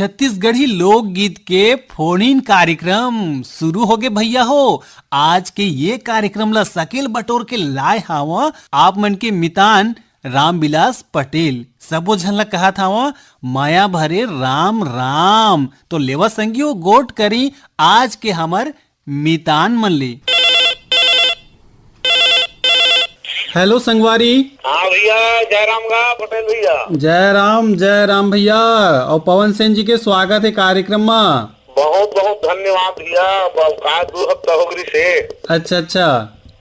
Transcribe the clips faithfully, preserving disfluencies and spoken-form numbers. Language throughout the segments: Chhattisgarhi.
छत्तीसगढ़ी लोकगीत के फोन इन कार्यक्रम शुरू होगे भैया हो। आज के ये कार्यक्रम ला सकेल बटोर के लाए हावं आप मन के मितान रामविलास पटेल। सबो झन ला कहत हावं मया भरे राम राम। तो लेवा संगियो, गोठ करी आज के हमर मितान मन ले। हेलो संगवारी। हाँ भैया, जय राम गा पटेल भैया। जय राम, जय राम भैया। और पवन सेन जी के स्वागत है कार्यक्रम में। बहुत बहुत धन्यवाद भैया। अब का दू हफ्ता हो गई से अच्छा, अच्छा।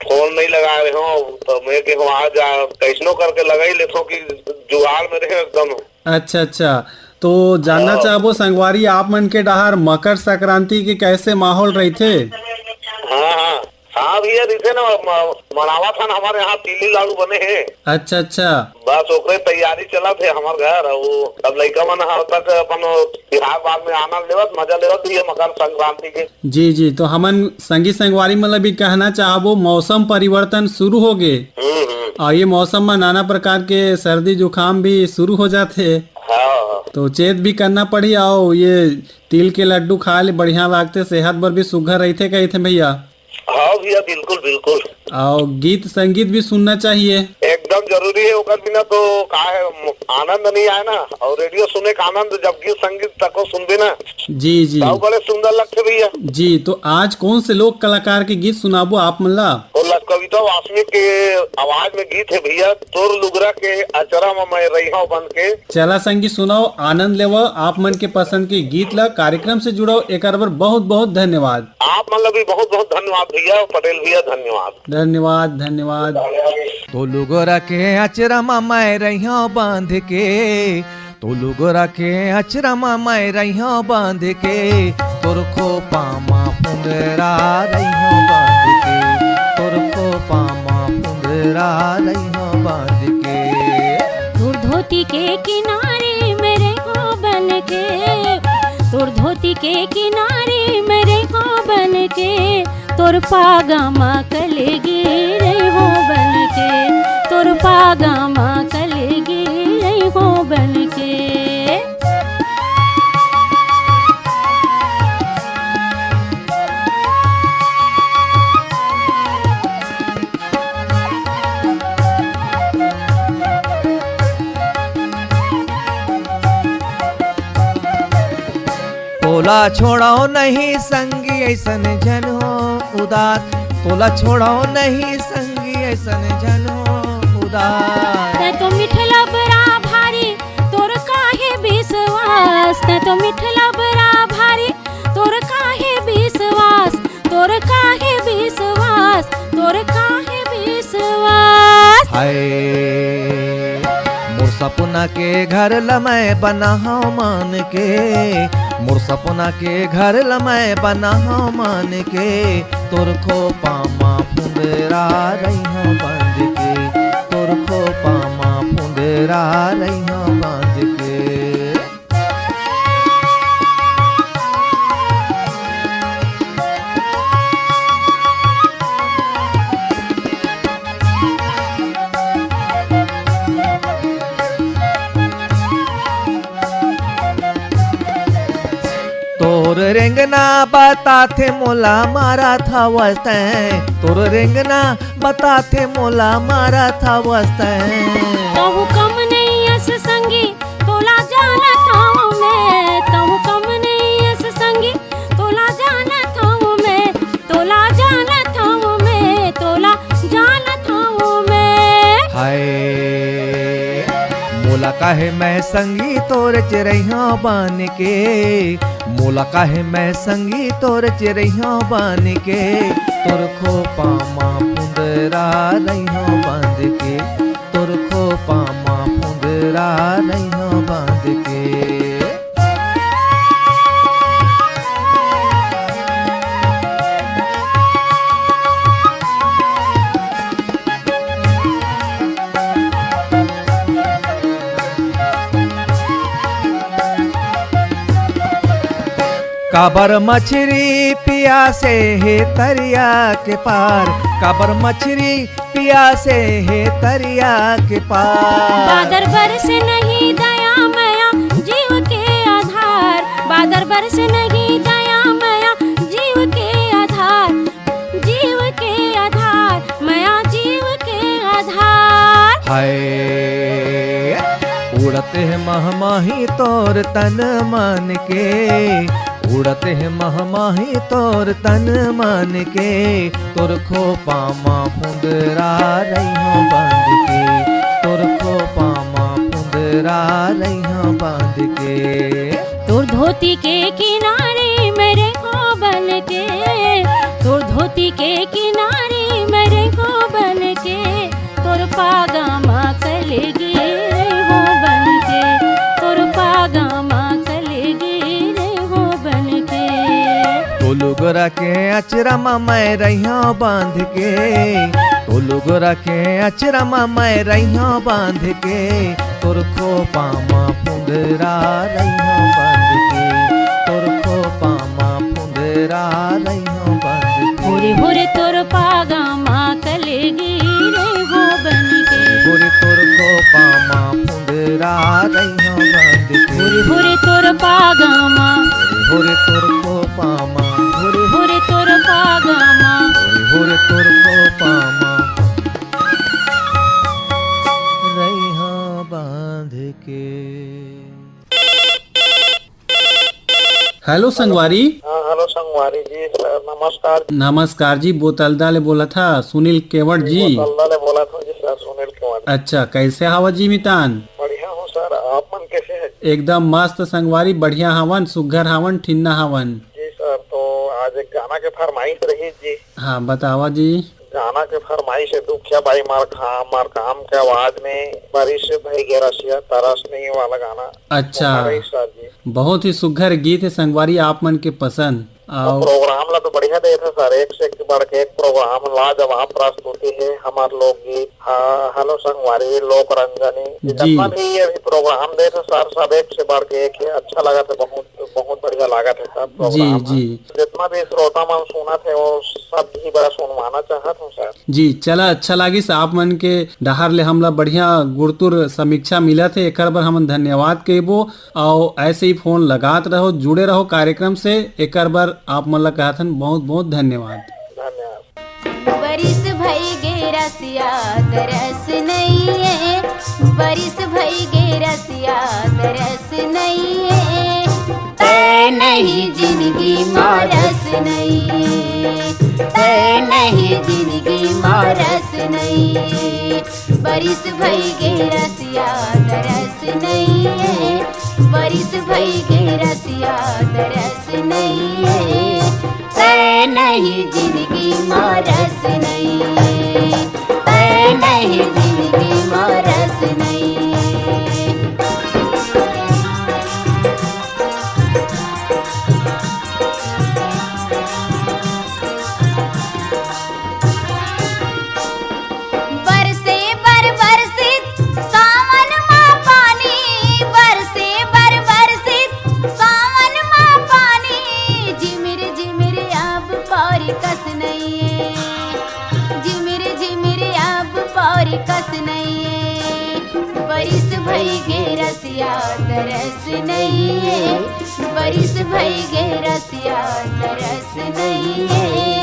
फोन नहीं लगा रहे हो, तो मैं के वहाँ जा, कैसनो करके लगा ही लेथो कि जुगाड़ में रहे एकदम। अच्छा, अच्छा। तो जानना हाँ। चाहबो संगवारी, आप मन के डहार मकर संक्रांति के कैसे माहौल रहिथे? हाँ, हाँ। हाँ भैया, जैसे ना म-, मनावा था ना, हमारे यहाँ तिली लाडू बने हैं। अच्छा, अच्छा। बस ओकरे तैयारी चलत हे हमार घर। वो सब लइका मन ह तक अपन बिहार बार में आनंद लेवत, मजा लेवत भी है मकर संक्रांति के। जी, जी। तो हमन संगी संगवारी मन ला भी कहना चाहबो, मौसम परिवर्तन शुरू हो गे। हम्म, हम्म। और ये मौसम में नाना प्रकार के सर्दी जुकाम भी शुरू हो जाथे। हाँ। तो चेत भी करना पड़ी। और ये तिल के लड्डू खाए ले बढ़िया लागथे, सेहत बर भी सुघर रहिथे, कहिथे भैया। हाँ भैया, बिल्कुल, बिल्कुल। और गीत संगीत भी सुनना चाहिए। एकदम जरूरी है, ओकर बिना तो का है, आनंद नहीं आए ना। और रेडियो सुने का आनंद, जब गीत संगीत तको सुनबे ना, जी, जी। तो बड़े सुंदर लगते भैया। जी, तो आज कौन से लोक कलाकार के गीत सुनाबो आप मन ला? वो ल-, कविता वासनिक के आवाज में गीत है भैया, तोर लुगरा के अचरा में मैं रहिहौं बन के। चला संगी सुनाओ, आनंद लेवा आप मन के पसंद के गीत ला, कार्यक्रम से जुड़ाओ, एकर बर बहुत बहुत धन्यवाद। आप मन ला भी बहुत बहुत धन्यवाद भैया, पटेल भैया, धन्यवाद। धन्यवाद, धन्यवाद। तो लुगोरा के अचरा म मैं रहिहौं बांध के, तो लुगोरा के अचरा म मैं रहिहौं बांध के, तोर खोपा म फुंदरा रहिहौं बांध के, तोर खोपा म फुंदरा रहिहौं बांध के। तोर धोती के किनारे में रहिहौं बन के, तोर धोती के किनारे में रहिहौं बन के, तोर पागा म कलेगी रहिहौं बन के, तोर पागा म कलेगी रहिहौं बन के। तोला छोड़ौं नहीं संगी अइसन झन हों उदास, तोला छोड़ौं नहीं संगी अइसन झन हों उदास। तैं तो मिठला बरा भारी, तोर काहे बिसवास, तैं तो मिठला बरा भारी, तोर काहे बिसवास, तोर काहे बिसवास, तोर काहे बिसवास। हाय, मोर सपना के घर ल मैं बनाहौं मान के, मोर सपना के घर ल मैं बनाहौं मान के, तोर खोपा म फुंदरा रहिहौं बांध के, तोर खोपा म फुंदरा रहिहौं बांध के। तोर रेंगना बताथे मोला मारत हवस तैं, तोर रेंगना बताथे मोला मारत हवस तैं। कहूँ कम नइ अस संगी, तोला जानत हौं मैं, कहूँ कम नइ अस संगी, तोला जानत हौं मैं, तोला जानत हौं मैं, तोला जानत हौं मैं। हाय, मोला काहे मैं संगी तोर चिरैया बन के, मोला काहे मैं संगी तोर चिरैया बन के, तोर खोपा म फुंदरा रैया बांध के, तोर खोपा म फुंदरा रैया बांध के। काबर मछरी पियासे हे तरिया के पार, काबर मछरी पियासे हे तरिया के पार। बादर बरसे नहीं दया मया जीव के आधार, दर बरस नहीं दया मया जीव के आधार, जीव के आधार, मया जीव के आधार। हाय, उड़त हे महमाही तोर तन मन के, उड़त हे महमाही तोर तन मन के, तोर खोपा मा फुंदरा रहिहौं बांध के, तोर खोपा मा फुंदरा रहिहौं बांध के। तोर धोती के किनारे में रहिहौं बन के, तोर धोती के किनारे में रहिहौं बन के, तोर पागा मा कलेगी रहिहौं बन के, तोर पागा मा कलेगी रहिहौं बन के। तोर लुगरा के अचरा मा मैं रहिहौं बांध के, तोर लुगरा के अचरा मा मैं रहिहौं बांध के, तोर खोपा मा फुंदरा रहिहौं बांध के, तोर खोपा मा फुंदरा रहिहौं बांध के। होरे होरे तोर पागा मा कलेगी रहिहौं बन के। होरे तोर खोपा मा फुंदरा रहिहौं बांध के। होरे होरे तोर पागा मा। होरे होरे तोर खोपा मा। होरे होरे तोर पागा मा। होरे होरे तोर खोपा मा। रहिहौं बांध के। हेलो संगवारी। हाँ, हेलो संगवारी जी, सर, नमस्कार। नमस्कार जी, बोतलदा ले बोलत हा, सुनील केवट जी। बोतलदा ले बोलत हूँ जी, सर, सुनील केवट। अच्छा, कैसे हवा जी मितान? बढ़िया हूँ सर, आप मन कैसे हैं? एकदम मस्त संगवारी, बढ़िया हवन, सुग्घर हवन, ठिन्ना हवन। जी सर, तो आज एक गाना के फरमाइश रही जी। हाँ, बतावा जी। गाना के फरमाइश है दुखिया बाई मरखा-, मरकाम के आवाज में, बरिस भई गे रसिया तरस नहीं वाला गाना। अच्छा। फरमाइश सर जी। बहुत ही सुघर गीत है संगवारी, आप मन के पसंद। और और प्रोग्राम ला तो बढ़िया देत है सर, एक से एक बढ़ के एक प्रोग्राम, लाजवाब प्रस्तुति है, हमार लोकगीत, हाँ, हेलो संगवारी, लोक रंजनी, जी। जितना भी ये अभी प्रोग्राम देत है सर, सब एक से बढ़ के एक है, अच्छा लगा था, बहुत, बहुत बढ़िया लगा था सर जी, प्रोग्राम। जी। जितना भी श्रोता मन सुनत हे, वो सब भी बड़ा सुनवाना चाहत हूँ सर। जी, चला, अच्छा लागिस आप मन के डहार ले हमला बढ़िया गुरतुर समीक्षा मिलत हे, एकर बर हमन धन्यवाद कहिबो। अउ ऐसे ही फोन लगात रहो, जुड़े रहो कार्यक्रम से, एकर बर आप मन ला कहत हन बहुत बहुत धन्यवाद। धन्यवाद। बरिस भई गे रसिया तरस नइये, बरिस भई गे रसिया तरस नइये, तै नहीं जिनगी मा रस नइये, तै नहीं जिनगी मा रस नइये। बरिस भई गे रसिया तरस नइये, बरिस भई गे रसिया तरस नइये, तै नहीं जिनगी मा रस नइये, तै नहीं जिनगी मा रस नइये। बरसे बर बरसित सावन मा पानी, बरसे बर बरसित सावन मा पानी, झिमिर झिमिर अब पौरी कस नइये, झिमिर झिमिर अब पौरी कस नइये। बरिस भई गे रसिया तरस नइये, बरिस भई गे रसिया तरस नइये,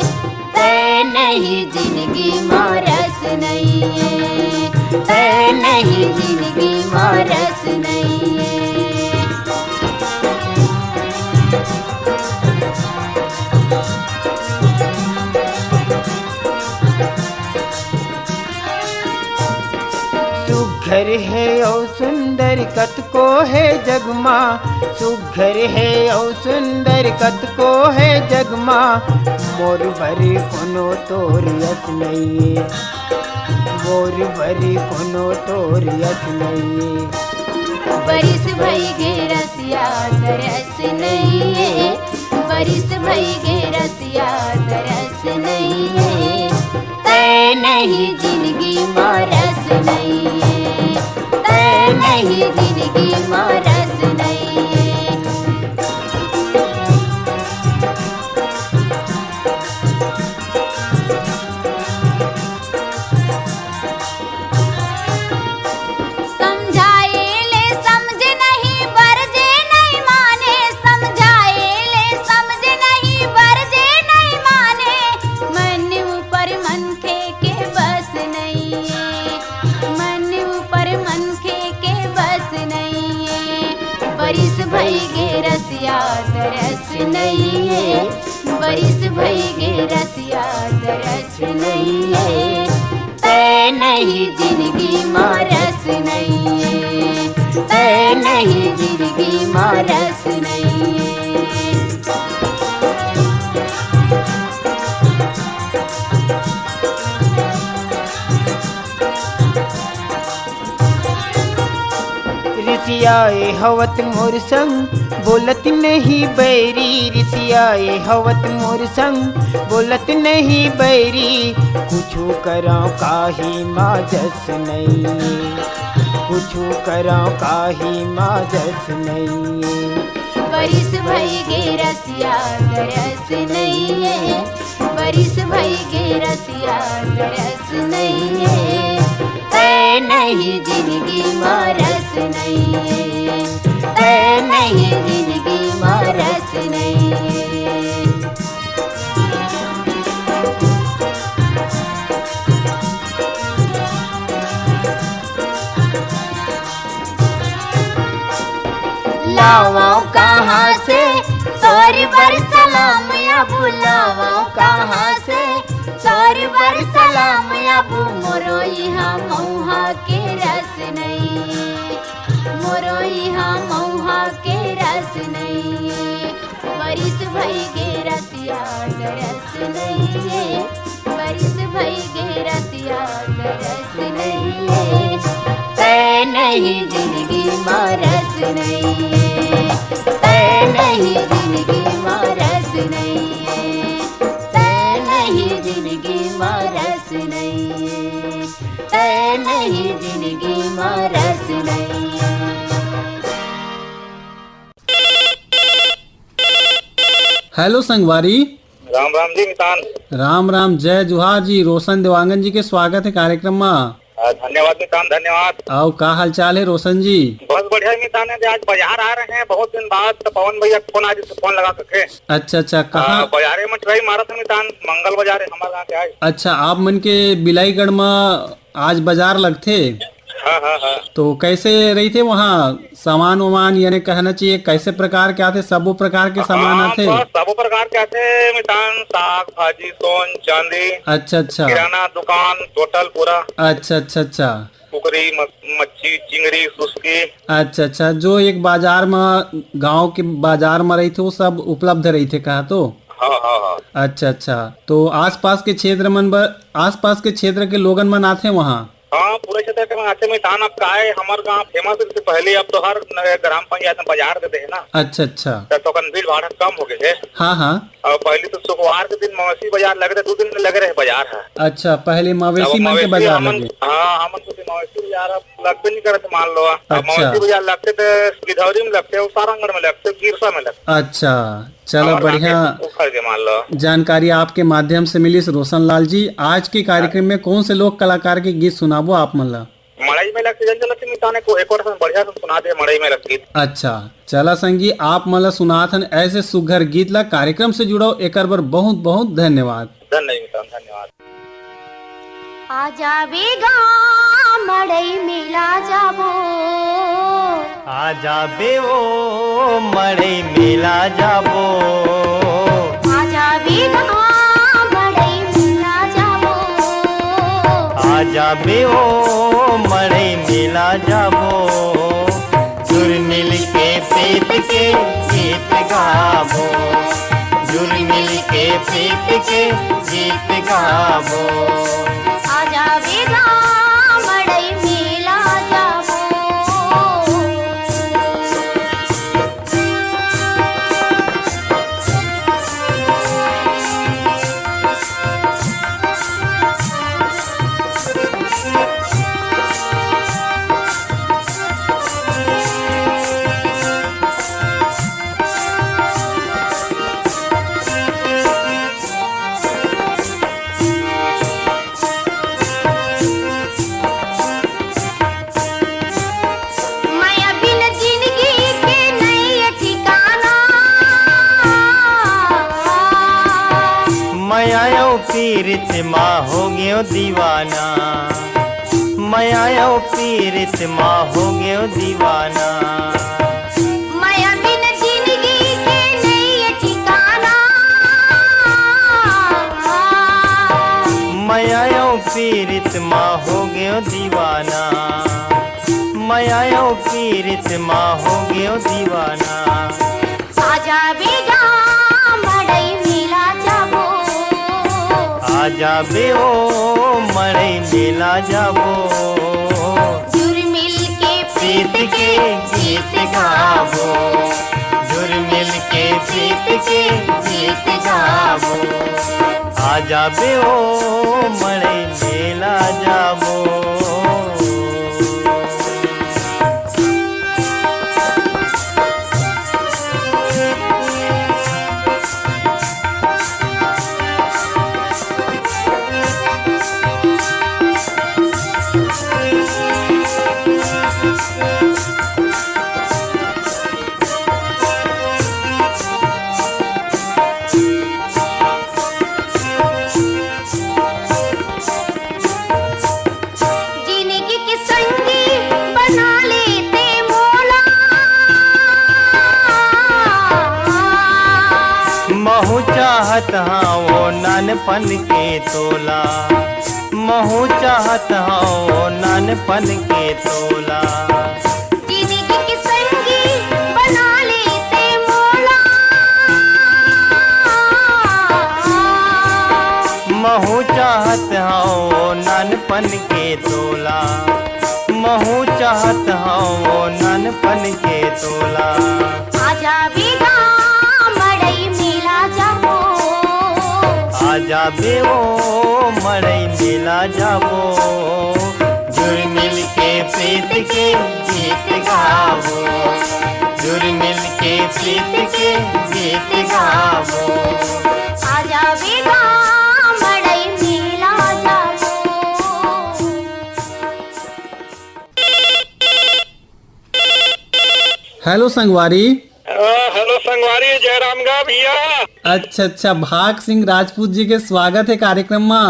तै नहीं जिनगी मा रस नइये, तै नहीं जिनगी मा रस नइये। सुघर हे अउ सुंदर कतको हे जग मा, सुघर हे अउ सुंदर कतको हे जग मा, मोर बर कोनो तोर अस नइये, मोर बर कोनो तोर अस नइये। बरिस भई गे रसिया तरस नइये, बरिस भई गे रसिया तरस नइये, तै नहीं जिनगी मा रस नइये, तै नहीं जिनगी मा रस नइये। समझाए ले समझे नहीं, बरजे नहीं माने, समझा बरिस भई गे रसिया दरस नइये, तै नहीं जिनगी मा रस नइये, तै नहीं जिनगी मा रस नइये। रिसियाए हवत मोर संग, बोलत नहीं बैरी, रिसियाए हवत मोर संग, बोलत नहीं बैरी। कुछु करौं काही माजस नहीं, कुछु करौं काही माजस नहीं। बरिस भई गे रसिया दरस नइये, बरिस भई गे रसिया दरस नइये, तै नहीं जिनगी मा रस नइये, तै नहीं जिनगी मा रस नइये। लावौं कहाँ से तोर बर सलाम, अब लावौं कहाँ से तोर बर सलाम, अब मोरो इहाँ मउहा के रस नइये, मोरो इहाँ मउहा के रस नइये। बरिस भई गे रसिया दरस नइये, बरिस भई गे रसिया दरस नइये। तै नहीं जिनगी मा रस नइये, तै नहीं जिनगी मा रस नइये, तै नहीं जिनगी मा रस नइये, तै नहीं जिनगी मा रस नइये। हेलो संगवारी। राम राम जी मितान। राम राम, जय जोहार जी। रोशन देवांगन जी के स्वागत हे कार्यक्रम मा। आ, धन्यवाद मितान, धन्यवाद। अउ का हालचाल हे रोशन जी? बस बढ़िया हे मितान, आज बाजार आ रहे हैं, बहुत दिन बाद, तो पवन भैया के फोन, आज फोन लगा सके। अच्छा अच्छा, कहाँ? आ, बाजारे में try मारा था मितान, मंगल बाजार हे हमारे गाँव के आज। अच्छा, आप मन के बिलाईगढ़ मा आज बाजार लगथे? हाँ, हाँ, हाँ। तो कैसे रहिथे वहाँ सामान वामान, यानी कहना चाहिए कैसे प्रकार के आथे? सबो प्रकार के सामान हाँ, आथे? बस सबो प्रकार के आथे मितान, साग, भाजी, सोन, चांदी, अच्छा, अच्छा। किराना दुकान, टोटल पूरा। अच्छा, अच्छा, अच्छा। कुकरी, मस-, मच्छी, चिंगरी, सुस्की। अच्छा, अच्छा, जो एक बाजार म, गांव के बाजार म रहिथे, वो सब उपलब्ध रहिथे कहा तो? हाँ, हाँ, हाँ। अच्छा, अच्छा, तो आसपास के क्षेत्र मन बर, आसपास के क्षेत्र के लोगन मन आथे वहाँ? हाँ, पूरा क्षेत्र के आथे मितान। अब का हे, हमर गांव famous से पहले, अब तो हर नगर ग्राम पंचायत में बाजार दे दे हे ना। अच्छा, अच्छा। त थोकन भीड़ भाड़ कम हो गए हे। हाँ, हाँ। अउ पहली तो सुकवार के दिन मवेशी बाजार लगे रहे, दू दिन ले लगे रहे बाजार ह। अच्छा, पहले मवेशी अब मन के मवेशी बाजार हमन, लगे। हाँ, हमन तो मवेशी बाजार अब लगबे नहीं करत, मान लो। अब अच्छा। मवेशी बाजार लगथे तो गिधौरी में लगथे, अउ सारंगढ़ में लगथे, गिरसा में लगथे। अच्छा, चलो, बढ़िया जानकारी आपके माध्यम से मिलिस रोशन लाल जी। आज के कार्यक्रम में कौन से लोक कलाकार के गीत सुनाबो आप मन ला? मड़ई मेला के सीजन चलत हे मितान, को एक और बढ़िया से सुना दे मड़ई मेला के गीत। अच्छा, चला संगी, आप मन ला सुनात हन ऐसे सुघर गीत ला। कार्यक्रम से जुड़व, एकर बर बहुत बहुत धन्यवाद। धन्यवाद मितान, धन्यवाद। आ जाबे गा मड़ई मेला जाबो। आ जाबे ओ मड़ई मेला जाबो। आ जाबे गा मड़ई मेला जाबो। आ जाबे ओ मड़ई मेला जाबो। जुरमिल के प्रीत के गीत गाबो। जुरमिल के प्रीत के गीत गाबो। आ जाबे गा मड़ई मेला जाबो। मया बिन जिंदगी के नइये ठिकाना। मया अउ पीरित मा हो गेंव दीवाना। मया अउ पीरित मा हो गेंव दीवाना। मया बिन जिंदगी के नइये ठिकाना। मा हो गयो दीवाना, मया अउ पीरित मा हो गयो दीवाना। आजा बेगा मड़ई मेला जाबो। आजा बे ओ मड़ई मेला जाबो। जुरमिल के प्रीत के गीत गाबो। जुरमिल के प्रीत के गीत गाबो। आजा बे ओ मड़ई मेला जाबो। जिनगी के संगी बना लेते मोला। महू चाहत हंव ओ नानपन के तोला, महू चाहत हंव ओ नानपन के तोला। जिनगी के संगी बना लेते मोला। महू चाहत हंव ओ नानपन के तोला, महू चाहत हंव ओ नानपन के तोला। आजा बेगा मड़ई मेला जाबो। आजा बे ओ मड़ई मेला जाबो। जुरमिल के प्रीत के गीत गाबो। जुरमिल के प्रीत के गीत गाबो। आजा बेगा मड़ई मेला जाबो। हेलो संगवारी। अ, हेलो संगवारी, जयराम गा भैया। अच्छा, अच्छा, भाग सिंह राजपूत जी के स्वागत हे कार्यक्रम मा।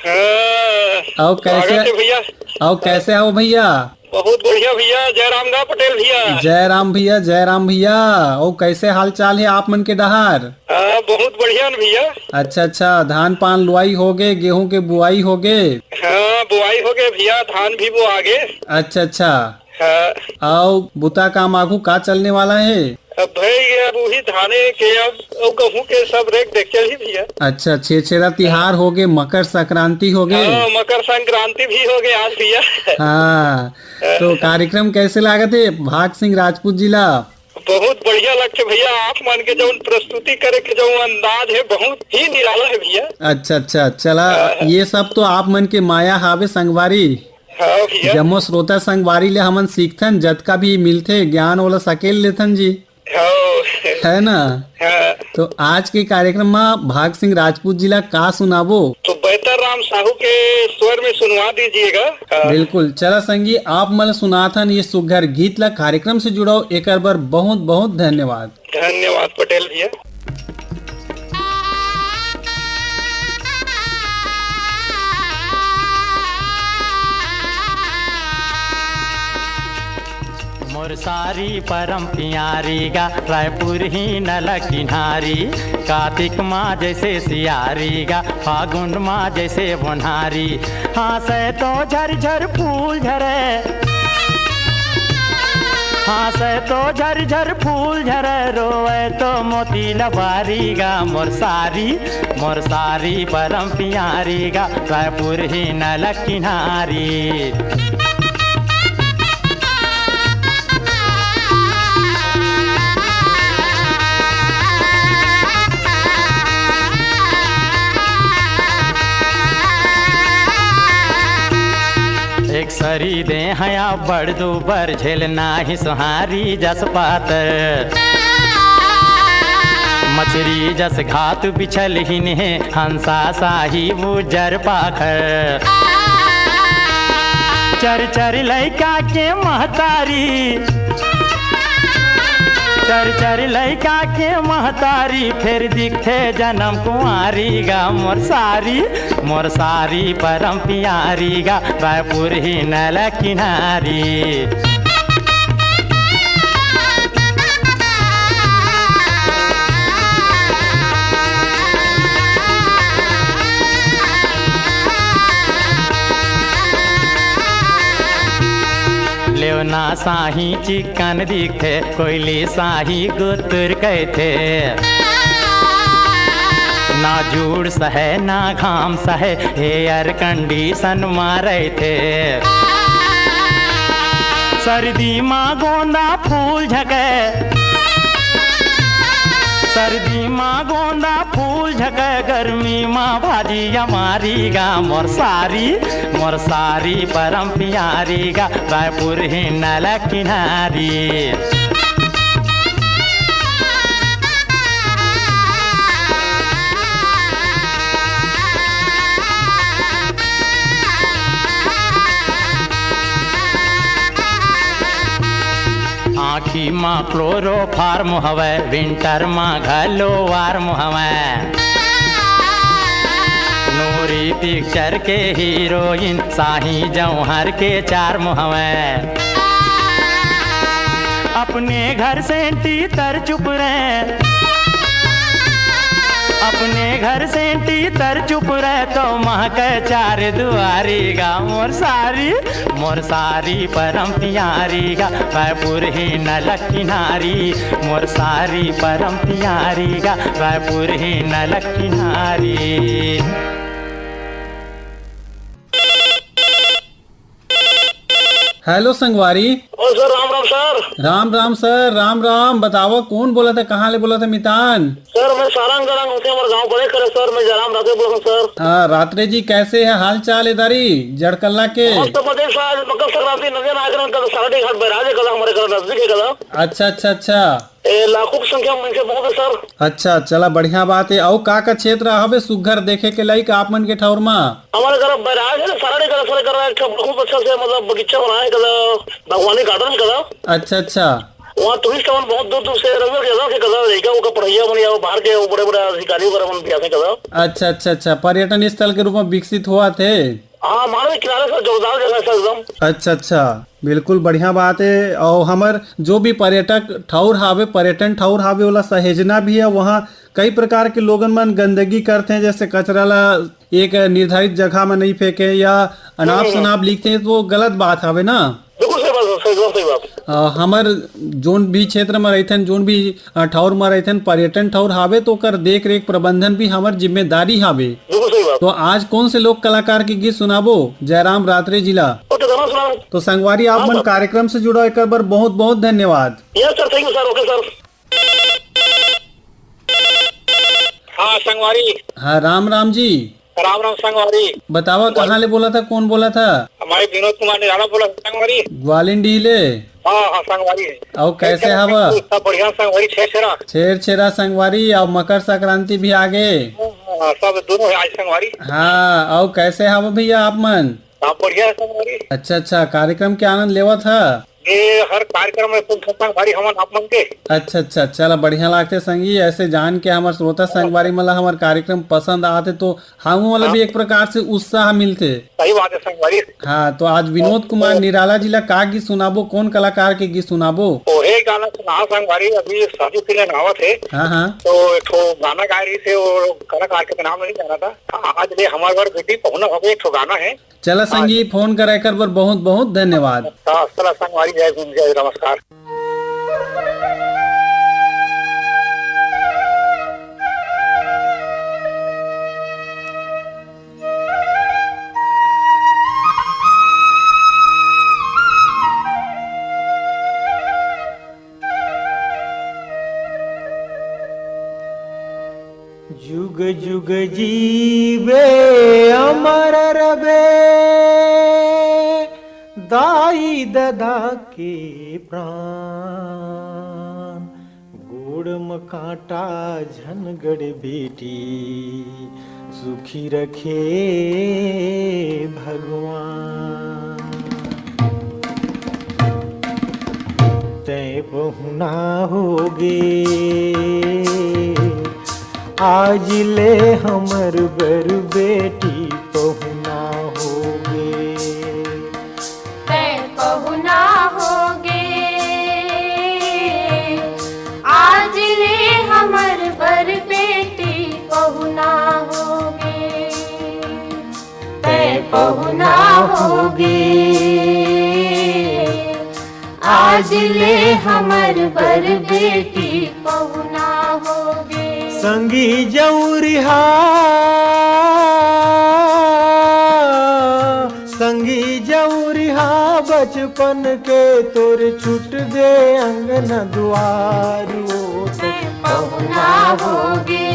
हाँ, अउ कैसे, स्वागत हे भैया। अउ कैसे हव भैया? बहुत बढ़िया भैया, जयराम गा पटेल भैया। जयराम भैया, जयराम भैया, अउ कैसे हाल चाल हे आप मन के डहार? हाँ, बहुत बढ़िया न भैया। अच्छा, अच्छा, धान पान लुआई होगे, गेहूं के बुआई होगे? हाँ, बुआई होगे भैया, धान भी बुआ गे। अच्छा, अच्छा। हाँ। अउ बुता काम आगू का चलने वाला हे? अब भाई, अब उही धाने के, अब, अब गहूं के सब रेख देख चलही भैया। अच्छा, छेरछेरा तिहार होगे, मकर संक्रांति होगे। हाँ, मकर संक्रांति भी होगे आज भैया। हाँ, तो कार्यक्रम कैसे लागत हे भाग सिंह राजपूत जी ला? बहुत बढ़िया लगथे भैया, आप मन के जौन प्रस्तुति करे के जौन अंदाज हे, बहुत ही निराला हे भैया। अच्छा, अच्छा, चला, हाँ। ये सब तो आप मन के माया हावे संगवारी। हाँ भैया। जम्मो श्रोता संगवारी ले हमन सीखथन, जतका भी मिलथे ज्ञान, ओला सकेल लेथन जी। हाँ। है ना? हाँ। तो आज के कार्यक्रम मा भाग सिंह राजपूत जी ला का सुनाबो? तो बेहतर राम साहू के स्वर में सुनवा दीजिएगा। हाँ। बिल्कुल। चला संगी, आप मन ला सुनाथन ये सुघर गीत ला, कार्यक्रम से जुड़व, एकर बर बहुत बहुत धन्यवाद। धन्यवाद पटेल भैया। मोर सारी परम पियारी गा, रायपुर ही नल किनारी। कातिक मा जैसे सियारी गा, फागुन मा जैसे बोन्हारी। हाँसे तो झरझर फूल झरे, हाँसे तो झरझर फूल झरे, रोवे तो मोती लबारी गा। मोर सारी, मोर सारी परम पियारी गा, रायपुर ही नल किनारी। एक सरी दे हया बड़ दूबर, झेलना ही सुहारी जस पातर। मछरी जस घात बिछल हिन हे, हंसा साही उजर पाखर। चर चर लइका के महतारी, चर चर लइका के महतारी, फेर दिखथे जनम कुंवारी गा। मोर सारी, मोर सारी परम पियारी गा, रायपुर ही नल किनारी। ना साही चिक्कन दिखथे, कोइली साही गुतुर कहिथे। ना जूड़ सहे, ना घाम सहे, air condition मा रहिथे। सर्दी मा गोंदा फूल झके, सर्दी मा गोंदा फूल झके, गर्मी मा भाजी अमारी गा। मोर सारी, मोर सारी परम पियारी गा, रायपुर हिन्ना ल किनारी। आँखी मा क्लोरोफार्म हवय, विंटर मा घलो वार्म हवय। नूरी पिक्चर के हीरोइन, साही जौहर के चार्म हवय। अपने घर सेंटी तर चुप रहे, अपने घर सेंटी तर चुप रहे, तो महके चार दुआरी गा। मोर सारी, मोर सारी परम पियारी गा, रायपुर हिन्ना ल किनारी। मोर सारी परम पियारी गा, रायपुर हिन्ना ल किनारी। हेलो संगवारी। ओ sir, Ram Ram sir. Ram Ram sir, Ram Ram. बतावा, कौन बोलत हे, कहाँ ले बोलत हे मितान? सर, मैं सारंग गरंग होते हमारे गांव बड़े करे सर, मैं जयराम राठौर बोल रहा हूँ सर। हाँ, राठौर जी, कैसे हे हाल चाल हे दारी जड़कल्ला के? मस्त बजे सर, आज मकर संक्रांति नदिया ना आकर कल सारडी घाट बैराज है कल हमारे घर नजदीक है कल। अच्छा, अच्छा, अच्छा। ए, लाखों की संख्या में मनखे बहुत है सर। अच्छा, चला बढ़िया बात है। अउ का का क्षेत्र हवे सुग्घर देखे के लायक आप मन के ठौर मा? हमारे घर बैराज है ना, सारडी घर, सारे घर एक ठो बहुत अच्छा से मतलब बगीचा बनाए कल, बागवानी गार्डन कल। अच्छा, अच्छा। वहाँ टूरिस्ट मन बहुत दूर दूर से रविवार के अलग से कल, लड़का ओकर पढ़ैया मन या बाहर के वो बड़े बड़े अधिकारी वगैरह मन भी आते कल। अच्छा, अच्छा, अच्छा, पर्यटन स्थल के रूप में विकसित हुआ थे। हाँ, मानव किनारे से जोरदार जगह है सर एकदम। अच्छा, अच्छा, बिल्कुल बढ़िया बात है। और हमर जो भी पर्यटक ठौर हावे, पर्यटन ठौर हावे, ओला सहेजना भी है। वहाँ कई प्रकार के लोगन मन गंदगी करते हैं, जैसे कचरा ला एक निर्धारित जगह में नहीं फेंके या अनाप हम्म। शनाप लिखते हैं, तो वो गलत बात हवे ना। बिल्कुल सही बात है, सही, एकदम सही बात। अ, हमर जोन भी क्षेत्र में रहिथन, जोन भी, अ, ठौर में रहिथन, पर्यटन ठौर हावे, तो ओकर देख रेख प्रबंधन भी हमर जिम्मेदारी हावे। बिल्कुल सही बात। तो आज कौन से लोक कलाकार के गीत सुनाबो जयराम राठौर जी ला? ओके, गाना सुना। तो संगवारी, आप हाँ, मन सर। कार्यक्रम से जुड़ा, एकर बर बहुत बहुत धन्यवाद। Yes sir, thank you sir, okay sir. हाँ संगवारी। हाँ, राम राम जी। राम राम संगवारी। बतावा, कहाँ ले बोला था, कौन बोला था? हमारे विनोद कुमार निराला बोला था संगवारी। ग्वालिंडीह ले। हाँ, हाँ, संगवारी। अउ कैसे हवा? सब बढ़िया संगवारी, छेरछेरा। छेरछेरा संगवारी, अउ मकर संक्रांति भी आगे। हाँ, सब दोनों है आज संगवारी। हाँ, अउ कैसे हवा भैया आप मन? सब बढ़िया है संगवारी। अच्छा, अच्छा, कार्यक्रम के आनंद लेवत हा? ये हर कार्यक्रम में सुन सकता भारी हमन आप मन के। अच्छा, अच्छा, चला बढ़िया लागथे संगी, ऐसे जान के हमर श्रोता संगवारी मन ला हमर कार्यक्रम पसंद आथे तो हमू मन ला हाँ। भी एक प्रकार से उत्साह मिलथे। सही बात है संगवारी। हाँ, तो आज विनोद कुमार निराला जी ला का गीत सुनाबो, कौन कलाकार के गीत सुनाबो? ओहे गाना सुना संगवारी, अभी साजू फिल्म आवत है। हाँ, हाँ। तो एक ठो गाना गाए रही थे, वो कलाकार के नाम नहीं जाना था। आज ले हमार बर बेटी पहुना हो गई, एक ठो गाना है। चला संगी, फोन करे कर बर बहुत बहुत धन्यवाद। हाँ, चला संगवारी, जय हिंद, जय नमस्कार। जुग जुग जीबे अमर रबे, दाई ददा के प्राण। गोड़ म कांटा झन गड़ बेटी, सुखी रखे भगवान। तैं पहुना होगे, आज ले हमर बर बेटी पहुना होगे। तैं पहुना होगे, आज ले हमर बर बेटी पहुना होगे। तैं पहुना होगे, आज ले हमर बर बेटी पहुना होगे। संगी जौरिहा, संगी जौरिहा बचपन के तोर छूट गे अंगना दुआर, ओ तैं पहुना होगे।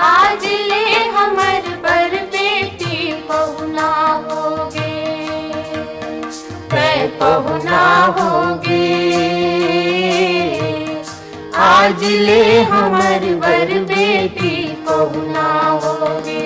आज ले हमर बर बेटी पहुना होगे। तैं पहुना होगे। आज ले हमर बर बेटी पहुना होगे।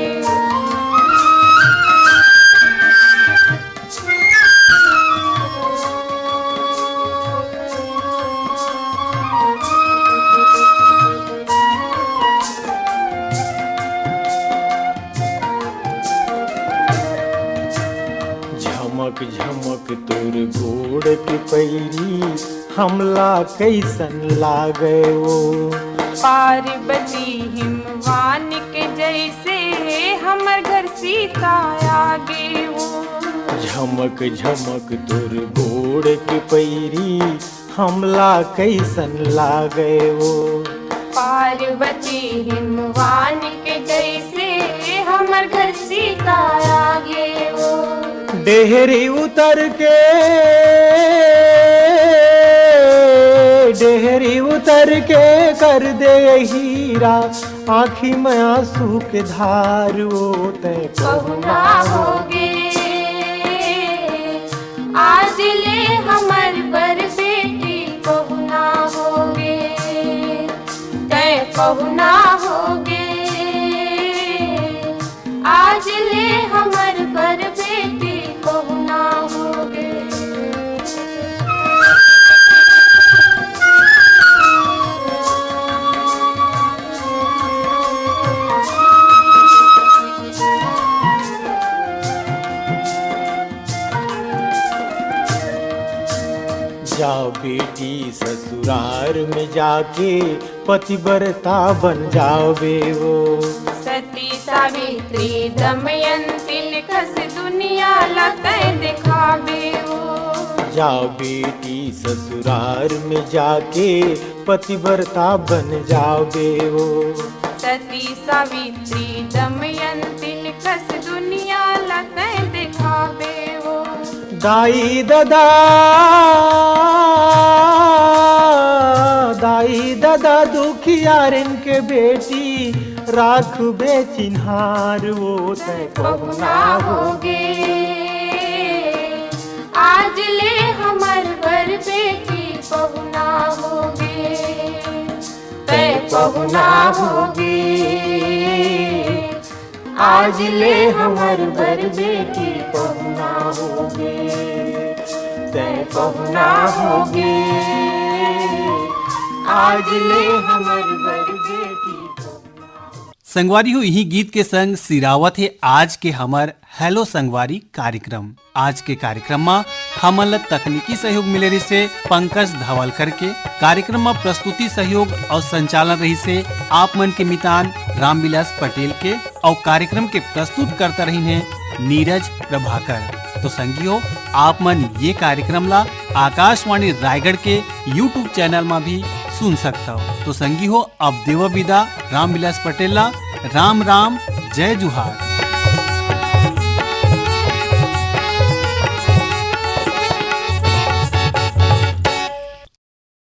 झमक झमक तोर गोड़ के पैरी, हमला कैसन लागे ओ। पार्वती हिमवान के जैसे हमर घर सीता आगे ओ। झमक झमक तोर गोड़ के पैरी, हमला कैसन लागे ओ। पार्वती हिमवान के जैसे हमर घर सीता आगे ओ। डेहरी उतर के, डेहरी उतर के कर दे हीरा, आँखी में आंसू के धार ओ। तैं पहुना होगे। आज ले हमर बर बेटी पहुना होगे। तैं पहुना होगे। आज ले हमर बर बेटी पहुना होगे। जा बेटी ससुरार में जाके पतिव्रता बन जाबे ओ। सती सावित्री दमयंतिन कस दुनिया ला तैं देखाबे ओ। जा बेटी ससुरार में जाके पतिव्रता बन जाबे ओ। सती सावित्री दमयंतिन कस दुनिया ला तैं देखाबे ओ। दाई ददा, दाई ददा दुखियारिन के बेटी राखबे चिन्हार ओ। तैं पहुना होगे। आज ले हमर बर बेटी पहुना होगे। तैं पहुना होगे। आज ले हमर बर बेटी पहुना होगे। तैं पहुना होगे। आज ले हमर बर बेटी पहुना होगे। संगवारी हो, इही गीत के संग सिरावत हे आज के हमर हेलो संगवारी कार्यक्रम। आज के कार्यक्रम म हमन ल तकनीकी सहयोग मिले रिहिसे पंकज धवलकर के। कार्यक्रम म प्रस्तुति सहयोग अउ संचालन रिहिसे आप मन के मितान रामविलास पटेल के, अउ कार्यक्रम के प्रस्तुतकर्ता रहिन हे नीरज प्रभाकर। तो संगी हो, आप मन ये कार्यक्रम ला आकाशवाणी रायगढ़ के YouTube चैनल म भी सुन सकथव। तो संगी हो, अब देवव विदा रामविलास पटेल ला। राम राम, जय जुहार।